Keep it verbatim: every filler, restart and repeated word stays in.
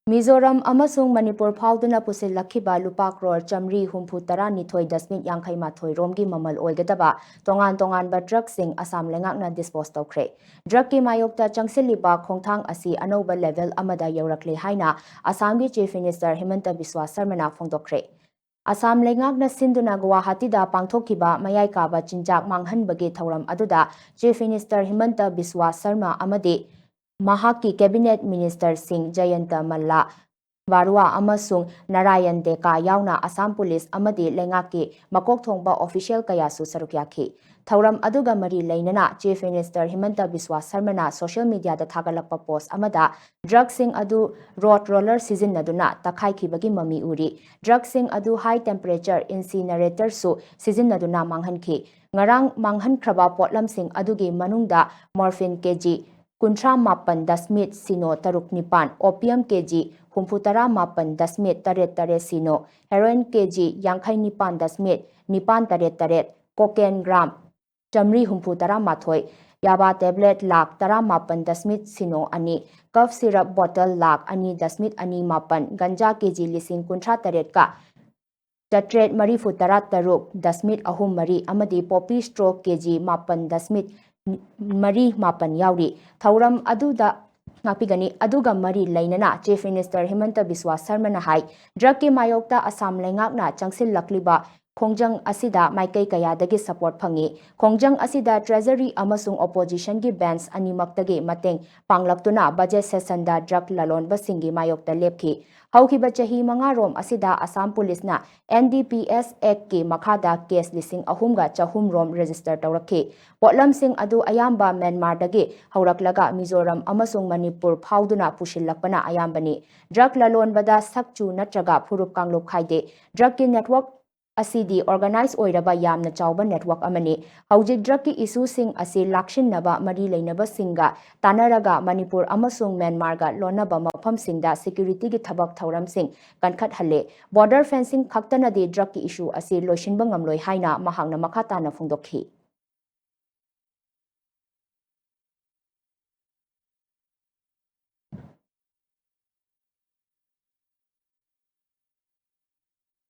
ꯃꯤꯖꯣꯔꯥꯝ ꯑꯃꯁꯨꯡ ꯃꯅꯤꯄꯨꯔ ꯐꯥꯎꯗꯨꯅ ꯄꯨꯁꯤꯜꯂꯛꯈꯤꯕ ꯂꯨꯄꯥ ꯀ꯭ꯔꯣꯔ ꯆꯥꯃꯔꯤ ꯍꯨꯝꯐꯨ ꯇꯔꯥ ꯅꯤꯊꯣꯏ ꯗꯁꯃꯤꯛ ꯌꯥꯡꯈꯩ ꯃꯥꯊꯣꯏ ꯔꯣꯝꯒꯤ ꯃꯃꯜ ꯑꯣꯏꯒꯗꯕ ꯇꯣꯉꯥꯟ ꯇꯣꯉꯥꯟꯕ ꯗ꯭ꯔꯒꯁꯤꯡ ꯑꯁꯥꯝ ꯂꯩꯉꯥꯛꯅ ꯗꯤꯁꯄꯣꯁ ꯇꯧꯈ꯭ꯔꯦ꯫ ꯗ꯭ꯔꯒꯀꯤ ꯃꯥꯌꯣꯛꯇ ꯆꯪꯁꯤꯜꯂꯤꯕ ꯈꯣꯡꯊꯥꯡ ꯑꯁꯤ ꯑꯅꯧꯕ ꯂꯦꯚꯦꯜ ꯑꯃꯗ ꯌꯧꯔꯛꯂꯦ ꯍꯥꯏꯅ ꯑꯁꯥꯝꯒꯤ ꯆꯤꯐ ꯃꯤꯅꯤꯁꯇꯔ ꯍꯤꯃꯟꯇ ꯕꯤꯁ꯭ꯋꯥ ꯁꯔꯃꯅ ꯐꯣꯡꯗꯣꯛꯈ꯭ꯔꯦ꯫ ꯑꯁꯥꯝ ꯂꯩꯉꯥꯛꯅ ꯁꯤꯟꯗꯨꯅ ꯒꯨꯋꯥꯍꯥꯇꯤꯗ ꯄꯥꯡꯊꯣꯛꯈꯤꯕ ꯃꯌꯥꯏ ꯀꯥꯕ ꯆꯤꯟꯖꯥꯛ ꯃꯥꯡꯍꯟꯕꯒꯤ ꯊꯧꯔꯝ ꯑꯗꯨꯗ ꯆꯤꯐ ꯃꯤꯅꯤꯁꯇꯔ ꯍꯤꯃꯟꯇ ꯕꯤꯁ꯭ꯋꯥ ꯁꯔꯃ ꯑꯃꯗꯤ ꯃꯍꯥꯛꯀꯤ ꯀꯦꯕꯤꯅꯦꯠ ꯃꯤꯅꯤꯁꯇꯔꯁꯤꯡ ꯖꯌꯟꯇ ꯃꯜꯂꯥ, ꯕꯥꯔꯨꯋꯥ ꯑꯃꯁꯨꯡ ꯅꯥꯔꯥꯌꯟ ꯗꯦꯀꯥ ꯌꯥꯎꯅ ꯑꯁꯥꯝ ꯄꯨꯂꯤꯁ ꯑꯃꯗꯤ ꯂꯩꯉꯥꯛꯀꯤ ꯃꯀꯣꯛ ꯊꯣꯡꯕ ꯑꯣꯐꯤꯁꯤꯌꯦꯜ ꯀꯌꯥꯁꯨ ꯁꯔꯨꯛ ꯌꯥꯈꯤ꯫ ꯊꯧꯔꯝ ꯑꯗꯨꯒ ꯃꯔꯤ ꯂꯩꯅꯅ ꯆꯤꯐ ꯃꯤꯅꯤꯁꯇꯔ ꯍꯤꯃꯟꯇ ꯕꯤꯁ꯭ꯋꯥ ꯁꯔꯃꯅ ꯁꯣꯁꯤꯌꯦꯜ ꯃꯤꯗꯤꯌꯥꯗ ꯊꯥꯒꯠꯂꯛꯄ ꯄꯣꯁ ꯑꯃꯗ ꯗ꯭ꯔꯒꯁꯤꯡ ꯑꯗꯨ ꯔꯣꯗ ꯔꯣꯂꯔ ꯁꯤꯖꯤꯟꯅꯗꯨꯅ ꯇꯛꯈꯥꯏꯈꯤꯕꯒꯤ ꯃꯃꯤ ꯎꯔꯤ꯫ ꯗ꯭ꯔꯒꯁꯤꯡ ꯑꯗꯨ ꯍꯥꯏ ꯇꯦꯝꯄꯔꯦꯆꯔ ꯏꯟꯁꯤꯅꯔꯦꯇꯔꯁꯨ ꯁꯤꯖꯤꯟꯅꯗꯨꯅ ꯃꯥꯡꯍꯟꯈꯤ꯫ ꯉꯔꯥꯡ ꯃꯥꯡꯍꯟꯈ꯭ꯔꯕ ꯄꯣꯠꯂꯝꯁꯤꯡ ꯑꯗꯨꯒꯤ ꯃꯅꯨꯡꯗ ꯃꯣꯔꯐꯤꯟ ꯀꯦꯖꯤ ꯀꯨꯟꯊ꯭ꯔꯥ ꯃꯥꯄꯟ ꯗꯁꯃꯤꯠ ꯁꯤꯅꯣ ꯇꯔꯨꯛ ꯅꯤꯄꯥꯟ, ꯑꯣꯄꯤꯌꯝ ꯀꯦꯖꯤ ꯍꯨꯝꯐꯨ ꯇꯔꯥ ꯃꯥꯄꯟ ꯗꯁꯃꯤꯠ ꯇꯔꯦꯠ ꯇꯔꯦꯠ ꯁꯤꯅꯣ, ꯍꯦꯔꯣꯏꯟ ꯀꯦꯖꯤ ꯌꯥꯡꯈꯩ ꯅꯤꯄꯥꯟ ꯗꯁꯃꯤꯠ ꯅꯤꯄꯥꯟ ꯇꯔꯦꯠ ꯇꯔꯦꯠ, ꯀꯣꯀꯦꯟ ꯒ꯭ꯔꯥꯝ ꯆꯥꯃꯔꯤ ꯍꯨꯝꯐꯨ ꯇꯔꯥ ꯃꯥꯊꯣꯏ, ꯌꯥꯕꯥ ꯇꯦꯕ꯭ꯂꯦꯠ ꯂꯥꯈ ꯇꯔꯥ ꯃꯥꯄꯟ ꯗꯁꯃꯤꯠ ꯁꯤꯅꯣ ꯑꯅꯤ, ꯀꯐ ꯁꯤꯔꯞ ꯕꯣꯇꯜ ꯂꯥꯈ ꯑꯅꯤ ꯗꯁꯃꯤꯠ ꯑꯅꯤ ꯃꯥꯄꯟ, ꯒꯟꯖꯥ ꯀꯦꯖꯤ ꯂꯤꯁꯤꯡ ꯀꯨꯟꯊ꯭ꯔꯥ ꯇꯔꯦꯠꯀ ꯆꯥꯇ꯭ꯔꯦꯠ ꯃꯔꯤꯐꯨ ꯇꯔꯥ ꯇꯔꯨꯛ ꯗꯁꯃꯤꯠ ꯑꯍꯨꯝ ꯃꯔꯤ ꯑꯃꯗꯤ ꯄꯣꯄꯤ ꯁ꯭ꯇ꯭ꯔꯣ ꯀꯦꯖꯤ ꯃꯥꯄꯟ ꯗꯁꯃꯤꯠ ꯃꯔꯤ ꯃꯥꯄꯟ ꯌꯥꯎꯔꯤ꯫ ꯊꯧꯔꯝ ꯑꯗꯨꯗ ꯉꯥꯛꯄꯤꯒꯅꯤ꯫ ꯑꯗꯨꯒ ꯃꯔꯤ ꯂꯩꯅꯅ ꯆꯤꯐ ꯃꯤꯅꯤꯁꯇꯔ ꯍꯤꯃꯟꯇ ꯕꯤꯁ꯭ꯋꯥ ꯁꯔꯃꯅ ꯍꯥꯏ, ꯗ꯭ꯔꯒꯀꯤ ꯃꯥꯌꯣꯛꯇ ꯑꯁꯥꯝ ꯂꯩꯉꯥꯛꯅ ꯆꯪꯁꯤꯜꯂꯛꯂꯤꯕ ꯈꯣꯡꯖꯪ ꯑꯁꯤꯗ ꯃꯥꯏꯀꯩ ꯀꯌꯥꯗꯒꯤ ꯁꯄꯣꯔꯠ ꯐꯪꯏ꯫ ꯈꯣꯡꯖꯪ ꯑꯁꯤꯗ ꯇ꯭ꯔꯦꯖꯔꯤ ꯑꯃꯁꯨꯡ ꯑꯣꯄꯣꯖꯤꯁꯟꯒꯤ ꯕꯦꯟꯆ ꯑꯅꯤꯃꯛꯇꯒꯤ ꯃꯇꯦꯡ ꯄꯥꯡꯂꯛꯇꯨꯅ ꯕꯖꯦꯠ ꯁꯦꯁꯟꯗ ꯗ꯭ꯔꯒ ꯂꯂꯣꯟꯕꯁꯤꯡꯒꯤ ꯃꯥꯌꯣꯛꯇ ꯂꯦꯞꯈꯤ꯫ ꯍꯧꯈꯤꯕ ꯆꯍꯤ ꯃꯉꯥ ꯔꯣꯝ ꯑꯁꯤꯗ ꯑꯁꯥꯝ ꯄꯨꯂꯤꯁꯅ ꯑꯦꯟ ꯗꯤ ꯄꯤ ꯑꯦꯁ ꯑꯦꯛꯀꯤ ꯃꯈꯥꯗ ꯀꯦꯁ ꯂꯤꯁꯤꯡ ꯑꯍꯨꯝꯒ ꯆꯍꯨꯝ ꯔꯣꯝ ꯔꯦꯖꯤꯁꯇꯔ ꯇꯧꯔꯛꯈꯤ꯫ ꯄꯣꯠꯂꯝꯁꯤꯡ ꯑꯗꯨ ꯑꯌꯥꯝꯕ ꯃ꯭ꯌꯥꯟꯃꯥꯔꯗꯒꯤ ꯍꯧꯔꯛꯂꯒ ꯃꯤꯖꯣꯔꯥꯝ ꯑꯃꯁꯨꯡ ꯃꯅꯤꯄꯨꯔ ꯐꯥꯎꯗꯨꯅ ꯄꯨꯁꯤꯜꯂꯛꯄꯅ ꯑꯌꯥꯝꯕꯅꯤ꯫ ꯗ꯭ꯔꯒ ꯂꯂꯣꯟꯕꯗ ꯁꯛ ꯆꯨ ꯅꯠꯇ꯭ꯔꯒ ꯐꯨꯔꯨꯞ ꯀꯥꯡꯂꯨꯞ ꯈꯥꯏꯗꯦ꯫ ꯗ꯭ꯔꯒꯀꯤ ꯅꯦꯠꯋꯥꯔꯛ ꯑꯁꯤꯗꯤ ꯑꯣꯔꯒꯅꯥꯏꯖ ꯑꯣꯏꯔꯕ ꯌꯥꯝꯅ ꯆꯥꯎꯕ ꯅꯦꯠꯋꯥꯔꯛ ꯑꯃꯅꯤ꯫ ꯍꯧꯖꯤꯛ ꯗ꯭ꯔꯒꯀꯤ ꯏꯁꯨꯁꯤꯡ ꯑꯁꯤ ꯂꯥꯛꯁꯤꯟꯅꯕ ꯃꯔꯤ ꯂꯩꯅꯕꯁꯤꯡꯒ ꯇꯥꯟꯅꯔꯒ ꯃꯅꯤꯄꯨꯔ ꯑꯃꯁꯨꯡ ꯃ꯭ꯌꯥꯟꯃꯥꯔꯒ ꯂꯣꯟꯅꯕ ꯃꯐꯝꯁꯤꯡꯗ ꯁꯦꯀ꯭ꯌꯨꯔꯤꯇꯤꯒꯤ ꯊꯕꯛ ꯊꯧꯔꯝꯁꯤꯡ ꯀꯟꯈꯠꯍꯜꯂꯦ꯫ ꯕꯣꯔꯗꯔ ꯐꯦꯟꯁꯤꯡ ꯈꯛꯇꯅꯗꯤ ꯗ꯭ꯔꯒꯀꯤ ꯏꯁꯨ ꯑꯁꯤ ꯂꯣꯏꯁꯤꯟꯕ ꯉꯝꯂꯣꯏ ꯍꯥꯏꯅ ꯃꯍꯥꯛꯅ ꯃꯈꯥ ꯇꯥꯅ ꯐꯣꯡꯗꯣꯛꯈꯤ꯫